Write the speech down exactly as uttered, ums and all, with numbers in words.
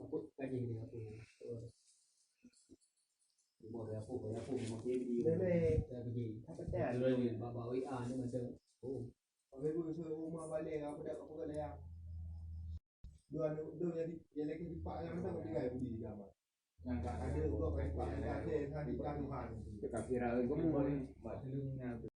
Mabuk gaji ni aku. Rumah ya aku, ya aku, rumah dia di. Lele. Ya pergi. Apa dia? Baba W A ni macam. Oh. Habis tu, so, rumah balik, apa dah, apa dah ya? Dua, dua jadi, jadi lagi empat yang macam tiga budi di kamar. Yang tak ada, dua, empat, yang ada, yang ada, Tuhan. Cakap viral, kamu. Mak Telung ni.